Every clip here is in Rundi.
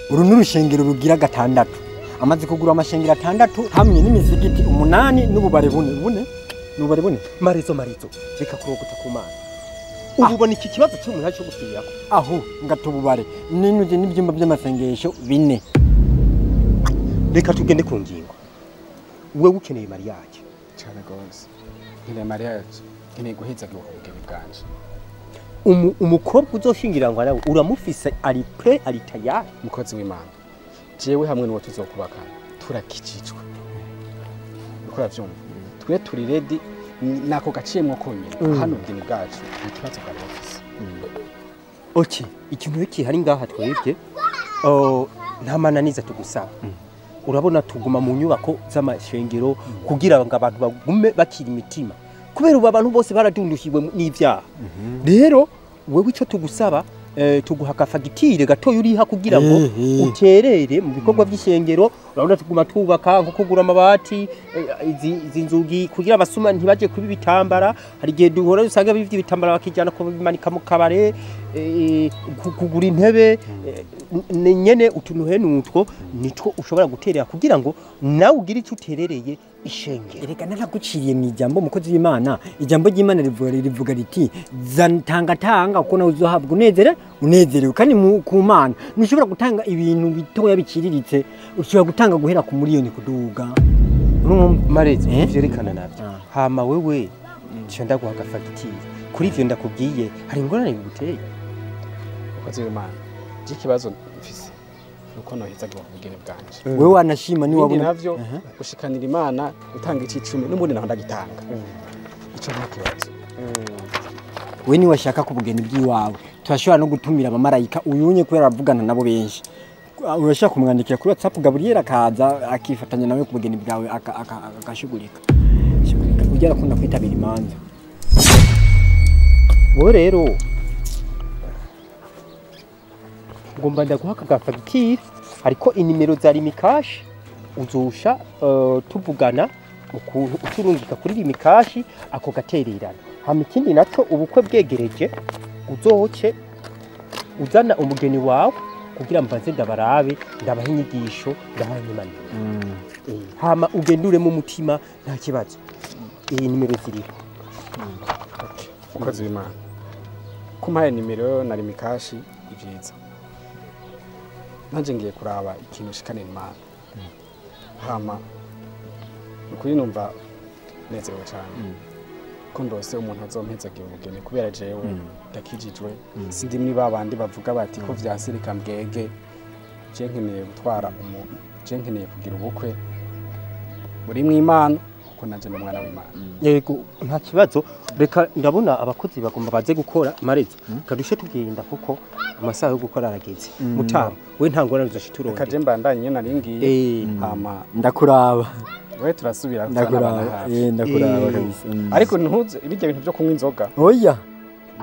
Uru ni urushengero rugira gatandatu. Amaze kugura amashengero atandatu hamwe n'imizigiti 8 n'ububare bune. Bune? N'ububare bune? Marizo reka kurogota ku Mana. Ubu ubona iki kibazo cy'umuntu cyo gusubirako. Aho ngatububare n'inuje n'ibyumba by'amasengesho 4. Reka tugende ku ngingo. Wewe ukeneye mariage cyane gose. Nkeneye mariage, nkeneye guheza ubugeni bwanje. Umukobwa uzoshingiranwa nawe uramufise ari pre ari tayari. Mukozi w'Imana, jewe hamwe n'uwo tuzokubakana turakijijwe. Ukora vyumva twe turi ready nako gaciyemwo konyene hano ubugeni bwacu ikibazo bwari bufise. Okay, ikintu kihari ngaha twebwe nta mananiza tugusaba. Urabona tuguma mu nyubako z'amashengero kugira ngo abantu bagume bakira imitima, kubera ubu abantu bose baradundushiwe n'ivyaha. Rero wewe ico tugusaba tuguha kafagitire gatoya uriha kugira ngo uterere mu bikorwa by'ishengero. Urabona tuguma tubaka nko kugura amabati, izi nzugi kugira abasuma ntibaje kuba ibitambara. Hari igihe duhora usanga bivye ibitambara bakijana kubimanika mu kabare, kugura intebe nyene utuntu henutwo nitwo ushobora guterera kugira ngo nawe ugire ico uterereye ishengero. Erega naraguciriye mu ijambo mukozi w'Imana. Ijambo ry'Imana rivuga riti tanga tanga uko nawe uzohabwa unezere unezerewe. Kandi ku Mana ntushobora gutanga ibintu bitoya biciriritse, ushobora gutanga guhera ku miliyoni kuduga. Marezi vyerekana navyo. Hama wewe nca ndaguha agafagitire kuri ivyo ndakubwiye, hari ingorane biguteye? Mukozi w'Imana, je ikibazo mfise nuko noheza ubugeni bwanje. Wewe wanashima ni wabona navyo gushikanira Imana gutanga icicumi n'ubundi naho ndagitanga. Ico nta kibazo. We ni washaka kubugeni bw'iwawe turashobora no gutumira abamarayika uyunye kubera avugana nabo benshi. Urashaka kumwandikira kuri WhatsApp Gabriel akaza akifatanya nawe kubugeni bwawe akashugurika. Ujya arakunda kwitabira imanza. Wowe rero ngomba ndaguha akagafagitire ariko inimero za Rimikashi uzosha tuvugana ukuntu uturungika kuri Rimikashi ako gatererana. Hama ikindi naco ubukwe bwegereje uzoce uzana umugeni wawe kugira mbanze ndabarabe ndabaha inyigisho ndabaha impanuro. Hama ugendure mu mutima nta kibazo. Iyi nimero ziriho. Mukozi w'Imana, kumpaye nimero na Rimikashi ivyiza. Nanje ngiye kuraba ikintu shikanira Imana. Hama ukuri numva nezerewe cyane ko ndose umuntu azompezagira ubugeni, kubera jewe ndakijijwe sindi muri babandi bavuga bati ko vyasirika mbwege. Je nkeneye gutwara umuntu, je nkeneye kugira ubukwe muri mw'Imana kuko nanje ndi umwana w'Imana. Yego nta kibazo. Reka ndabona abakozi bagomba baze gukora. Marezi kadushe tugenda kuko amasaha yo gukora arageze. Mutama we nta ngorane uzashituronde. Reka je mbandanye naringiye. Hama ndakuraba we turasubira ndakuraba. Ndakuraba kabisa. Ariko ntuze ibijya bintu byo kunywa inzoga. Oya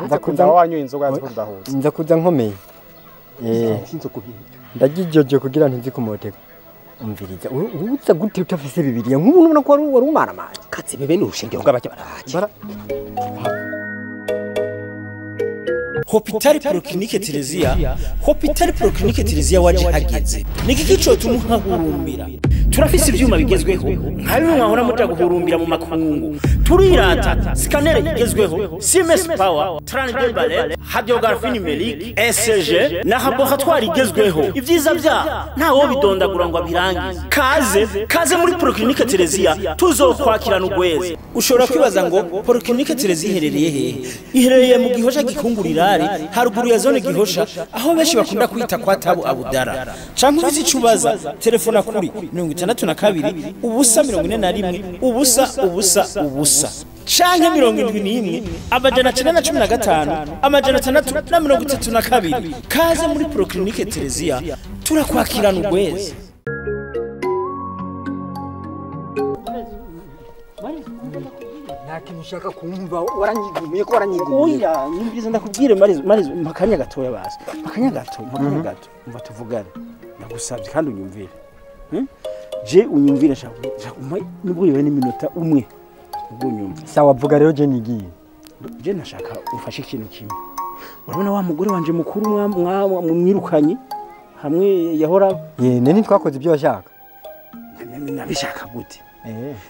ndakuza wanyu inzoga nzi nza nkomeye. Ndagijoje kugira ntizikumoteka. Umviriza uza gute utafise Bibiliya nk'ubu nubona ko wari umaramaje. Katse bebe n'urushengero ngabajya baraje. Hopital Polyclinique Tereziya, Hopital Polyclinique Tereziya waje hageze. Niki kico tumuhahurumbira. Turafise ivyuma bigezweho nka bimwe mwahora muja guhurumbira mu makungu. Turirata scanner igezweho, Siemens Power, Trans Ballet, Radiographie numérique, ECG na laboratoire igezweho. Ivyiza vya ntawo bidondagura ngo abirangize. Kaze, kaze muri Polyclinique Tereziya tuzokwakirana ugweze. Ushobora kwibaza ngo Polyclinique Tereziya iherereye hehe? Iherereye mu Gihosha gikungurira haruguru ya zone Gihosha aho benshi bakunda kwita kwa Tabu Abudara. Canke ufise icubaza telefona kuri 62 ubusa 41 ubusa ubusa ubusa canke 71 915 632. Kaze muri Polyclinique Teresia, turakwakirana ugweze. Nta ushaka kumva waranyigumiye ko waranyigumiye. Oya, nyumviriza ndakubwire Marizo, Marizo makanya gatoya basi. Makanya gato, makanya gato. Umva tuvugane. Ndagusabye kandi unyumvire. Je unyumvire shaka nubwo yowe n'iminota umwe ubwo unyumva. Sawa vuga rero je nigiye. Je nashaka ufashe ikintu kimwe. Urabona wa mugore wanje mukuru mwirukanye hamwe yahora. Nene twakoze ibyo washaka. Nabishaka gute?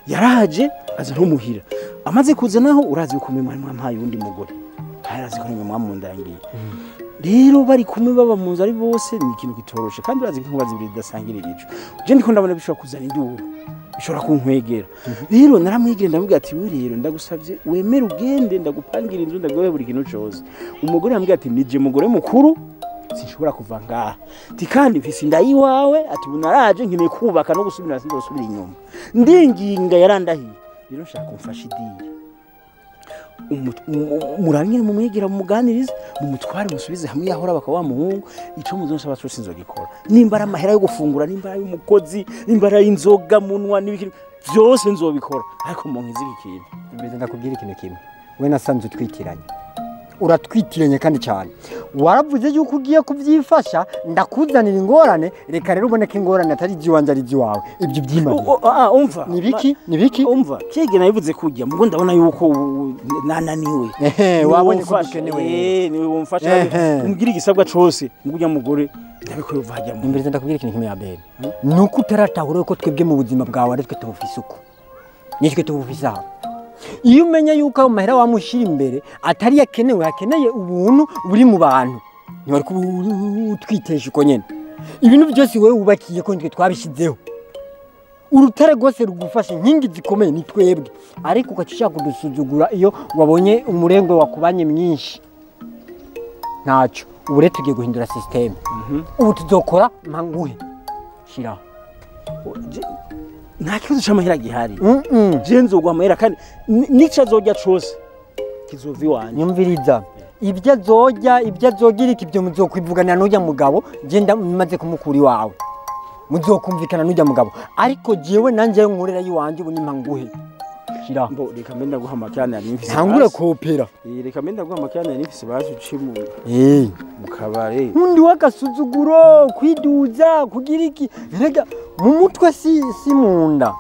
Yaraje aza ntumuhira. Amaze kuza naho urazi uko mwe mwampaye undi mugore. Harazi ko mwe mwamundangiye. Rero bari kumwe baba mu nzu ari bose ni ikintu kitoroshe kandi urazi ko nkubaza ibiri bidasangira igico. Je ndiko ndabona bishobora kuzana induru. Bishobora kunkwegera. Rero naramwigire ndamubwira ati we rero ndagusavye wemere ugende ndagupangira inzu ndaguhe buri kintu cyose. Umugore yambwira ati nije mugore mukuru sinshobora kuva ngaha. Ti kandi mfise inda yiwawe ati bunaraje nkeneye kubaka no gusubira sindosubira inyuma. Ndinginga yarandahiye. Rero nshaka kumfasha idiri. Muranyire mumwigira mumuganirize mumutware musubize hamwe yahora bakaba wa muhungu ico muzonsaba cyose nzogikora. Nimba ari amahera yo gufungura, nimba ari umukozi, nimba ari inzoga munwa n'ibiki byose nzobikora ariko munkize iki kintu. Mbese ndakubwira ikintu kimwe. We nasanze utwitiranye. Uratwitiranye kandi cyane. Waravuze yuko ugiye kuvyifasha ndakuzanira ingorane, reka rero ubone ko ingorane atari iziwanje ari iziwawe. Ibyo byimana. Umva. Nibiki? Nibiki? Umva. Kege nabivuze kujya mugo ndabona yuko nananiwe. Wabonye ko dukenewe. Niwe womfasha. Umbwira igisabwa cose mugujya mugore ndabikwiye uvajya mu. Imbere ndakubwira ikintu kimwe ya Abel. Nuko utaratahura ko twebwe mu buzima bwawe ari twe tubufise uko. Nitwe tubufise aho. Iyo umenya yuko ayo mahera wamushira imbere atari yakenewe, hakeneye ubuntu buri mu bantu, ntiwari utwitesha uko nyene. Ibintu byose wewe wubakiye ko nitwe twabishizeho. Urutare rwose rugufasha inkingi zikomeye ni twebwe, ariko ugaca ushaka kudusuzugura iyo wabonye umurengwe wakubanye mwinshi. Ntacyo, ubu rero tugiye guhindura systeme. Ubu tuzokora mpanguhe shiraho. Nta kibazo c'amahera gihari. Je nzogwa amahera kandi nica azorya cose kizova iwanje. Nyumviriza. Ibyo azorya, ibyo azogira iki ibyo muzokwivuganira n'urya mugabo, je ndamaze kumukura iwawe. Muzokumvikana n'urya mugabo. Ariko jewe nanje nkorera iwanje ubu nimpanguhe. Shira. Mbo reka mbe ndaguha amakana nari mfise. Ntangure kopera. Reka mbe ndaguha amakana nari mfise baje uci mu. Mu kabare. Undi wagasuzuguro kwiduza kugira iki? Rega mu mutwe si munda.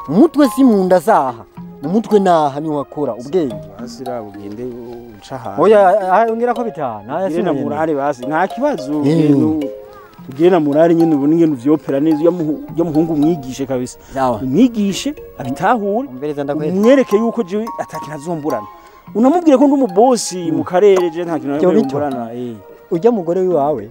Mu mutwe si munda saha. Mu mutwe naha ni wakora ubwenge. Basira ugende uca hanze. Oya ongera ko bitana. Nta na murare basi. Nta kibazo ugende na murare nyine ubone ingene uvyopera neza ya muhungu umwigishe kabisa. Umwigishe abitahure. Umwereke yuko jewe atakintu azomburana. Unamubwire ko ndi umubosi mu karere je nta kintu azomburana. Ujya mugore wiwawe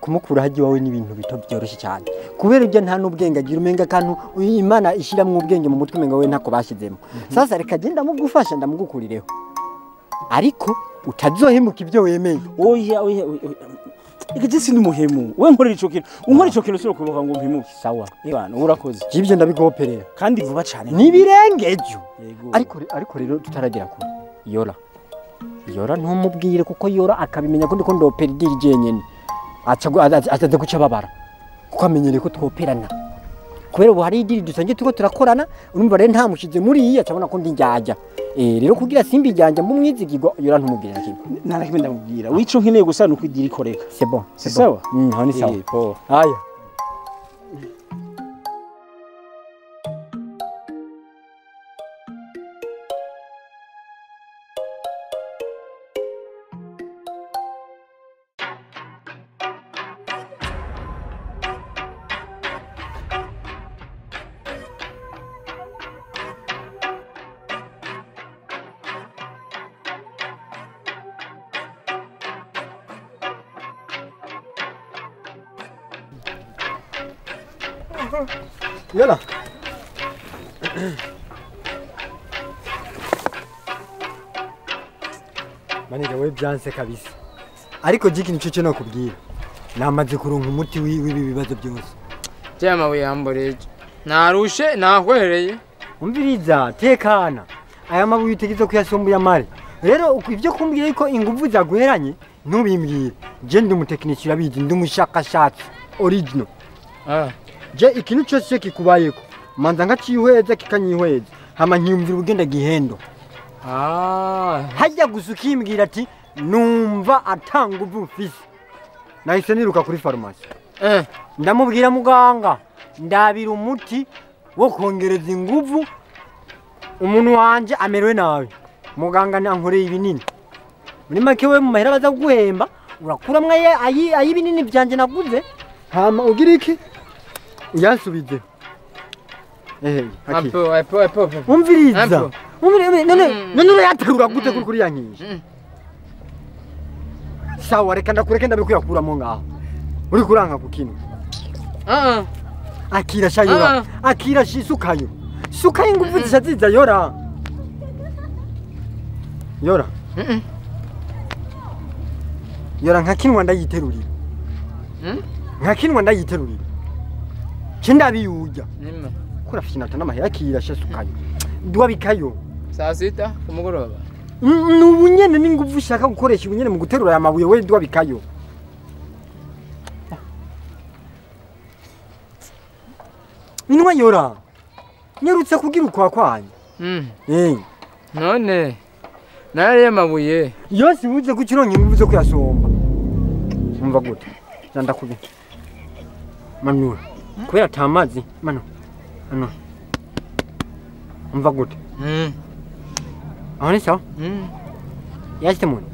kumukura haji wawe n'ibintu bito byoroshye cyane. Kubera ibyo nta n'ubwenge agira umenga kantu Imana ishiramwe ubwenge mu mutwe umenga we ntako bashizemo. Sasa reka genda mugufasha ndamugukurireho. Ariko utazohemuka ibyo wemeye. Oya oya Iki sindi muhemu. We nkorera ico kintu. Unkora ico kintu siro kuboka ngo mpimuke. Sawa. Ibana urakoze. Jibyo ndabikoperera. Kandi vuba cyane. Nibirengejo. Ariko rero tutaragera kure. Yora. Yora ntumubwire kuko Yora akabimenya ko ndiko ndopera idiri jenyene. Aca guca babara. Kuko amenyereye ko twoperana. Kubera ubu hari idiri dusangiye tuko turakorana, urumva rero ntamushize muri iyi acabona ko ndi njyajya. Rero kugira simbi njyajya mu mwizigirwa Yora ntumubwire na kimwe. Nta na kimwe ndamubwira. Wico nkeneye gusa nuko idiri ikoreka. C'est bon. C'est sawa? Aho ni sawa. Aya. Yola. Maniga we byanse kabisa. Ariko jiki nico cyo nakubwira. Namaze kuronka umuti w'ibi bibazo byose. Jama we yamboreje. Narushe nahwereye. Umviriza tekana. Aya mabuye utegezo kuyasombuye amare. Rero ivyo kumbwira yuko inguvu zaguheranye ntubimbwire. Je ndi umutekinisiye urabizi ndi umushakashatsi original. Je ikintu cyose kikubayeko manza nkacihweza kikanyihweza hama nkiyumvira ubugenda gihendo. Hajya gusa ukimbwira ati numva atanga ubu mfise. Nahise niruka kuri farumasi. Ndamubwira muganga ndabira umuti wo kongereza inguvu umuntu wanje amerewe nabi. Muganga nankoreye ibinini. Muri make we mu mahera baza kuguhemba urakuramwe ayi binini byanje naguze hama ugira iki uyansubize. Apo. Umviriza. Umviriza none yaterura gute kuri yankije. Sawa reka ndakureke ndabikuyakuramo ngaho. Uri kuranka kukino. Akira shayora. Akira shisukayo. Sukayo inguvu zishaziza yora. Yora. Yora nkakinwa ndayiterurira. Nkakinwa ndayiterurira. Cindabiyuja. Kura finata n'amahera akira shisukayo. Duwabikayo. Saa sita kumugoroba. Nubu nyene n'inguvu ushaka gukoresha ubunyene mu guterura aya mabuye we duwabikayo. Inwa yora. Nyarutse kugira ukwa kwanyu. None nariye mabuye yose buze kukironka inguvu zo kuyasomba. Umva gute? Ndakubi. Manura. Kubera atamazi mano. Ano. Umva gute? Aho ni sawa? Yashite muntu.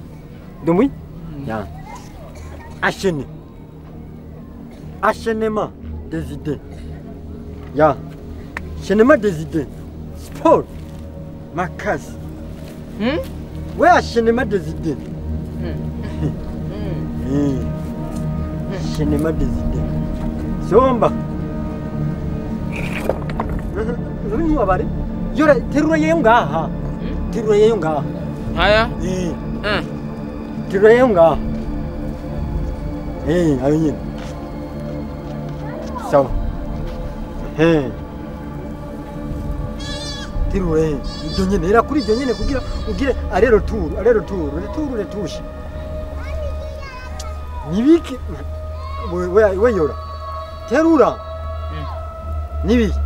Dumui? Ya. Achene. Achenema des idées. Ya. Achenema des idées. Sport. Makasi. We achenema des idées. Achenema des idées. Somba. Nuri wabare? Yora terura yeyo ngaha. Terura yeyo ngaha. Haya? Terura yeyo ngaha. Ayo nyine. Sawa. Terura ibyo nyine era kuri ibyo nyine kugira ugire arero turu retushe. Nibiki we yora. Terura. Nibiki.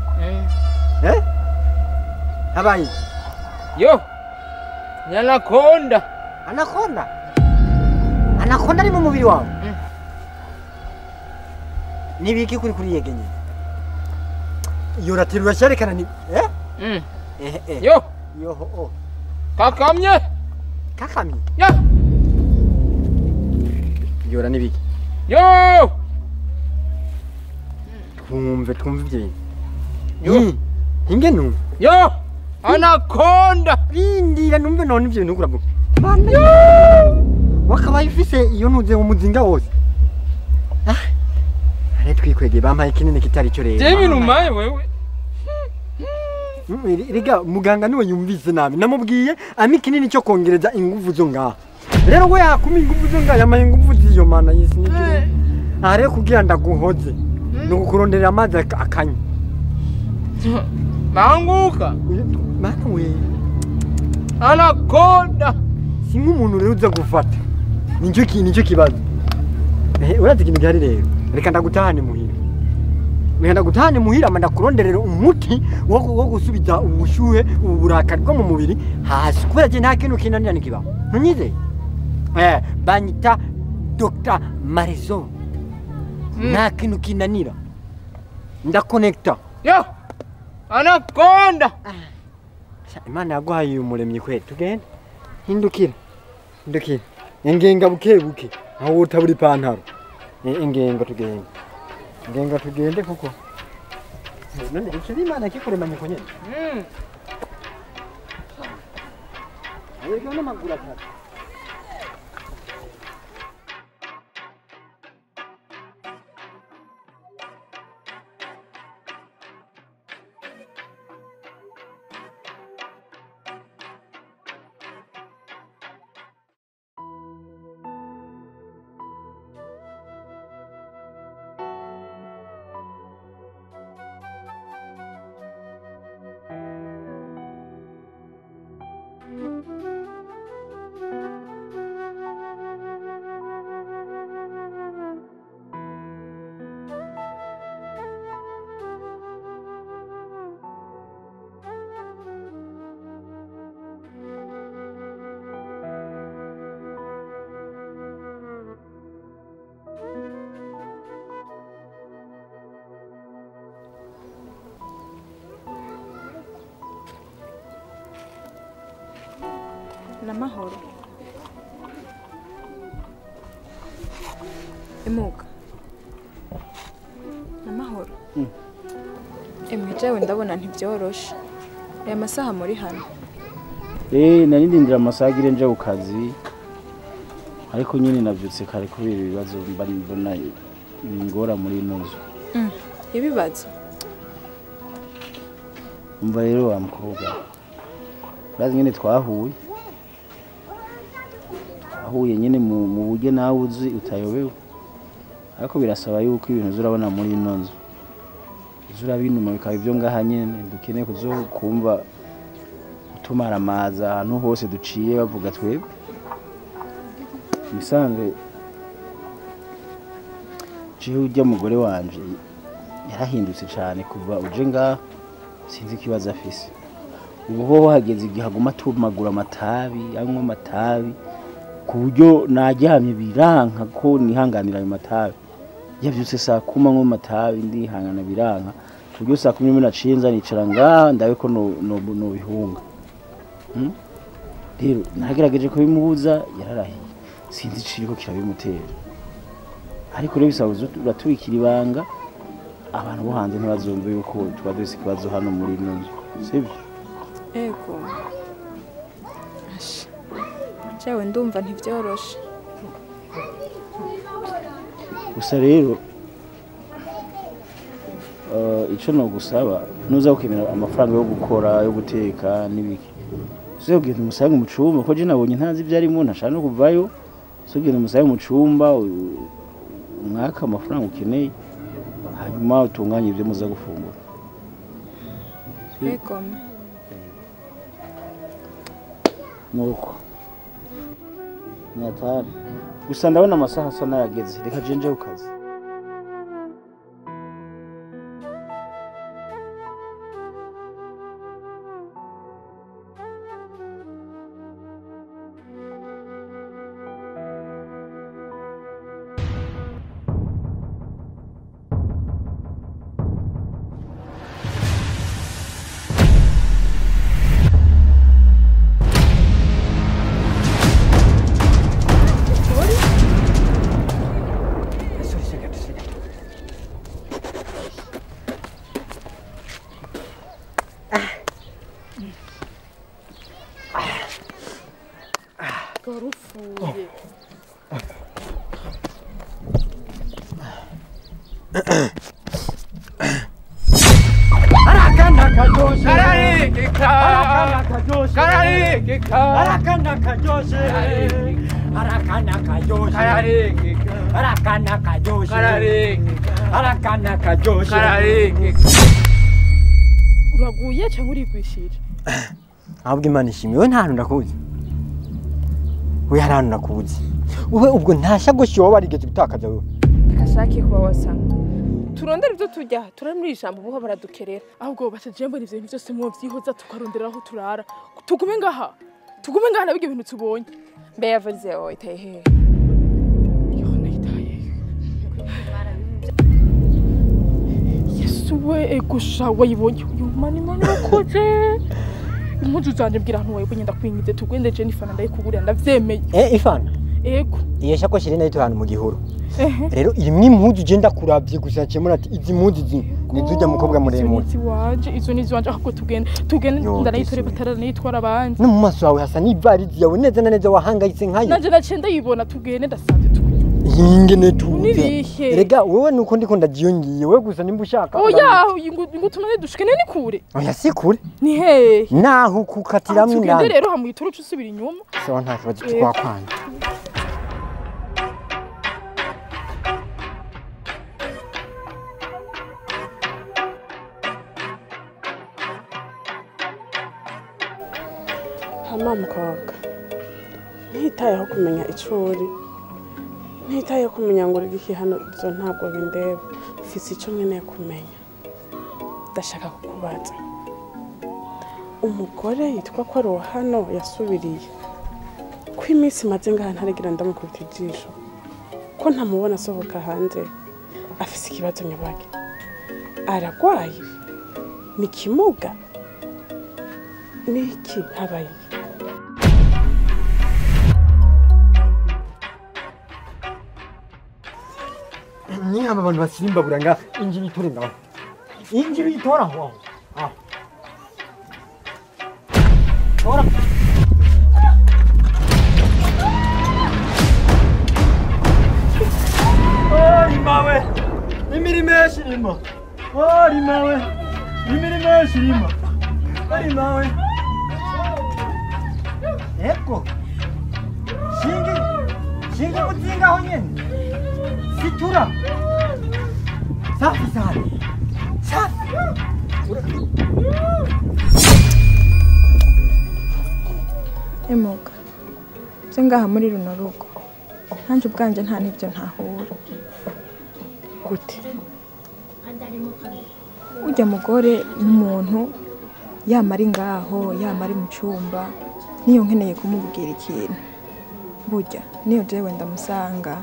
Habaye. Yo. Anakonda. Anakonda. Anakonda ari mu mubiri wawe. Nibiki kuri yegenye. Yora terura cyarekana ni Yo. Yo. Kakamye. Kakamye. Yo. Yora nibiki. Yo. Twumve ibyo. Yo. Inge numve. Yo. Anakonda. Rindira numve none ibyo bintu kuravuga. Mana. Wakabaye ufise iyo ntuze umuzinga wose. Are twikwege bampaye kinini kitari cyo rero. Je bintu maye wewe. Riga muganga niwe yumvise nabi namubwiye ami kinini cyo kongereza inguvu zo ngaha. Rero we yakumi inguvu zo ngaha yamaye inguvu ziyo mana yisi nibyo. Are kugira ndaguhoze. Nukukuronderera amazi akanya. Banguka. Mana we. Anakonda. Si nk'umuntu rero uza gufata. Nicyo kibazo. Urazi ikintu gihari rero. Reka ndagutahane muhira. Reka ndagutahane muhira ama ndakuronderera umuti wo gusubiza ubushuhe uburakari bwo mu mubiri hasi. Kubera je nta kintu kinanira nikibaho. Ntunyize? Banyita Dr. Marizo. Nta kintu kinanira. Ndakonekta. Yo. Anakonda. Imana yaguhaye uyu muremyi kweli. Tugende. Hindukira. Hindukira. Ingenga buke buke. Aho utabura ipantaro. Ingenga tugende. Ingenga tugende kuko. None icyo Imana kikuremanye ko nyene. Ayo n'amaguru atatu. Namahoro. Emuga. Namahoro. Emwe jewe ndabona ntibyoroshe. Aya masaha muri hano. Nari ndindira amasaha agire nje ku kazi. Ariko nyine navyutse kare kubera ibibazo mba mbona bingora muri ino nzu. Ibibazo? Umva rero wa mukobwa. Urazi nyine twahuye. Ahuye nyine mu buryo nawe uzi utayobewe. Ariko birasaba yuko ibintu uzurabona muri ino nzu. Uzurabinuma bikaba ibyo ngaha nyine dukeneye kuzokumva utumara amaza ahantu hose duciye bavuga twebwe. Misanzwe jewe ujya mugore wanje yarahindutse cyane kuva uje ngaha sinzi ikibazo afise. Ubu ho hageze igihe aguma atumagura amatabi, anywa amatabi ku buryo najyamye biranka ko nihanganira ayo matabi. Yavyutse saa 10 anywa amatabi ndihangana biranka ku buryo saa 11 naciye nza nicara ngaha ndabe ko no bihunga. Rero nagerageje kubimubuza yararahiye. Sinzi iciriko kirabimutera. Ariko rero bisaba uratubikira ibanga abantu bo hanze ntibazumve yuko tuba dufise ikibazo hano muri ino nzu. Sibyo? Ego. Asha. Jewe ndumva ntivyoroshe. Gusa rero ico no gusaba nuza gukenera amafaranga yo gukora yo guteka n'ibiki. Uzogenda umusange mu cumba ko je nabonye ntazi ibyo arimo ntashaka no kuvayo. Uzogenda umusange mu cumba umwaka amafaranga ukeneye hanyuma utunganye ibyo muza gufungura. Ego. Nuko Natari gusa ndabona amasaha asa n'ayageze reka je nje ku kazi. Uraguye cyangwa urigwishira? Ahubwo Imana ishimwe we nta hantu ndakuzi. We hari ahantu nakuzi. Ube ubwo ntashagoshi wowe warigeze gutakaza wewe. Kashaki kuba wasanga. Turondera ibyo turya, turari muri ijambo buho baradukerera. Ahubwo bacaje mbona ivyo bintu byose mwo vyihoza tukarondera aho turara. Tugume ngaha. Tugume ngaha nabige ibintu tubonye. Mbe yavuze yawe itaye hehe? Yo nayitaye. Yesu we egusha wayibonye. Yo mani mani wakoze. Impuzu zanje mbwira ahantu wayibonye ndakwingize tugende je n'ifana ndayikugurira ndavyemeye. Ifana? Ego. Iyo shakoshi rero nayo ahantu mu gihuru. Rero irimwe impuzu je ndakuravye gusa cemura ati izi mpuzu zi nizujya mukobwa muremure. Izo niziwanje, izo niziwanje ahubwo tugende ndanayitore bataranayitwara abandi. No mu maso yawe hasa n'ivarizi yawe neza na neza wahangayitse nkayo. Nanje naciye ndayibona tugende ndasanze tugende. Ingene tuze. Erega wewe nuko ndiko ndagiyongiye wewe gusa nimba ushaka. Oya ngo tumane dushike ni kure. Oya si kure. Ni hehe? Naho kukatiramwe indani. Tugende rero hamwe ituruce usubira inyuma. Sawa nta kibazo twakwanya. Hama mukobwa ntitayeho kumenya ico uri, ntitayeho kumenya ngo uri iki hano, ibyo ntabwo bindeba. Mfise ico nkeneye kumenya, ndashaka kukubaza. Umugore yitwa ko ari uwo hano yasubiriye, ko iminsi maze ngaha ntarigira ndamukubita ijisho, ko ntamubona asohoka hanze, afise ikibazo nyabaki, aragwaye, ni kimuga, niki habaye? Nyihamba abantu basimbabura nga injiri itore ngaho. Injiri itora aho. Ah. Tora. Oh, rimawe. Imirimo yashirima. Oh, rimawe. Imirimo yashirima. Oh, rimawe. Eko. Shinge. Shinge kutsinga ho nyene. Situra. Safi sana. Safi. Emoga. Byo ngaha muri runo rugo. Nanje ubwanje nta nivyo ntahura. Gute? Ujya mugore n'umuntu yamara ngaho, yamara mu cyumba, niyo nkeneye kumubwira ikintu. Burya niyo jewe ndamusanga.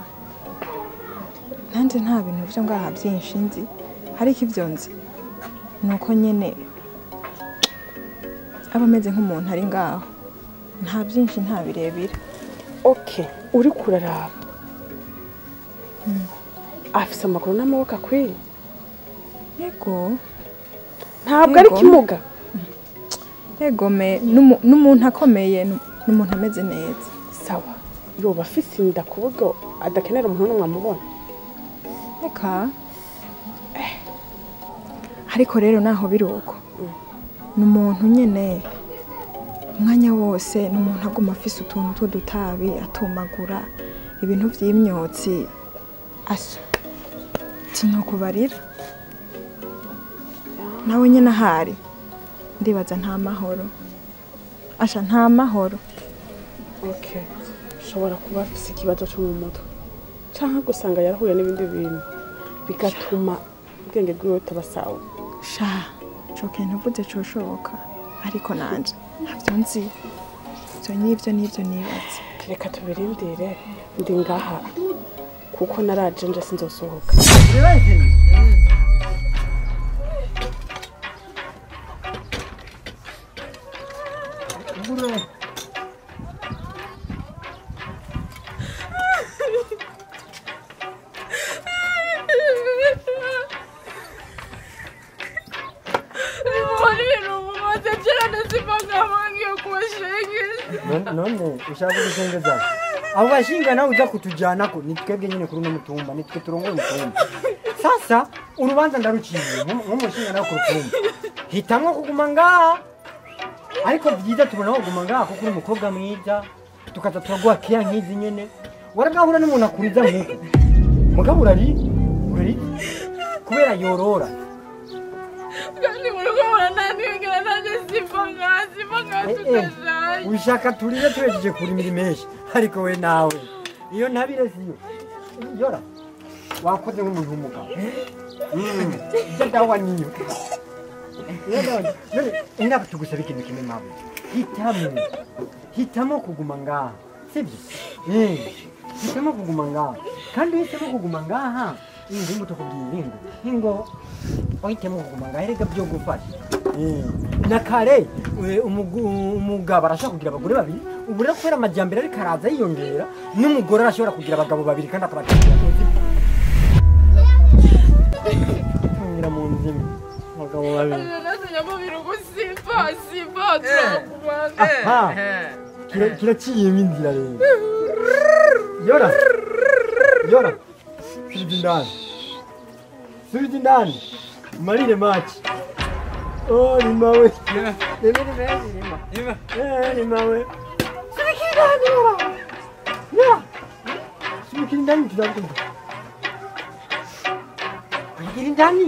Nanje nta bintu byo ngaha byinshi nzi, ariko ivyo nzi nuko nyene aba ameze nk'umuntu ari ngaho. Nta byinshi nta birebire. Okay, uri kuraraba. Afise amaguru n'amaboko akwiye. Yego. Ntabwo ari kimuga. Yego me n'umuntu akomeye, n'umuntu ameze neza. Sawa. Yoba afise inda ku buryo adakenera umuntu n'umwe amubona. Reka. Ariko rero naho biruko. N'umuntu nyene umwanya wose n'umuntu aguma afise utuntu tw'udutabi atumagura ibintu vy'imyotsi. Asa. Sinokubarira. Nawe nyene ahari ndibaza nta mahoro. Asha nta mahoro. Okay. Shobora kuba afise ikibazo cyo mu mutwe. Canke gusanga yarahuye n'ibindi bintu bigatuma ubwenge bwiwe butabasawa. Sha, ico kintu uvuze coshoboka. Ariko nanje ntavyo nzi. Ivyo n'ivyo n'ivyo nibaza. Reka tubirindire ndi ngaha. Kuko naraje nje sinzosohoka. None ushaka gushengeza. Abo bashinga nawe uza kutujana ko ni twebwe nyine kuri no mutumba, ni twe turongoye umutumba. Sasa urubanza ndaruciye nk'umushinga nawe ku rutumba. Hitamwo kuguma ngaha. Ariko byiza tubona kuguma ngaha kuko uri umukobwa mwiza, tukaza turaguha kiya nkizi nyene. Waragahura n'umuntu akuriza nkuko. Mugabo urari kubera yorora. Kandi murugo murananigira nanjye simba ngaha tutajaye. Ushaka turire turejeje kurimira imeshi ariko we nawe iyo ntabire siyo yora wakoze nk'umuntu w'umugabo. Ibyo dawa niyo. None inaba tugusaba ikintu kimwe mawe. Hitamo kuguma ngaha. Sibyo? Hitamo kuguma ngaha. Kandi uhisemo kuguma ngaha ingo mutokubwira ingo. Ingo uhitemo kuguma ngaha erega byo gufasha. Na kare umugabo arashaka kugira abagore babiri, ubu rero kubera amajyambere ariko araza yiyongera, n'umugore arashobora kugira abagabo babiri kandi akabatekera mu nzima. Mu nzima abagabo babiri. Kiraciyemo inzira rero. Yora. Yora. Subiza indani. Subiza indani. Marire machi. Oh, rimawe. Rimawe. Subikira indani yora. Ya. Subikira indani tuzakumva. Subikira indani.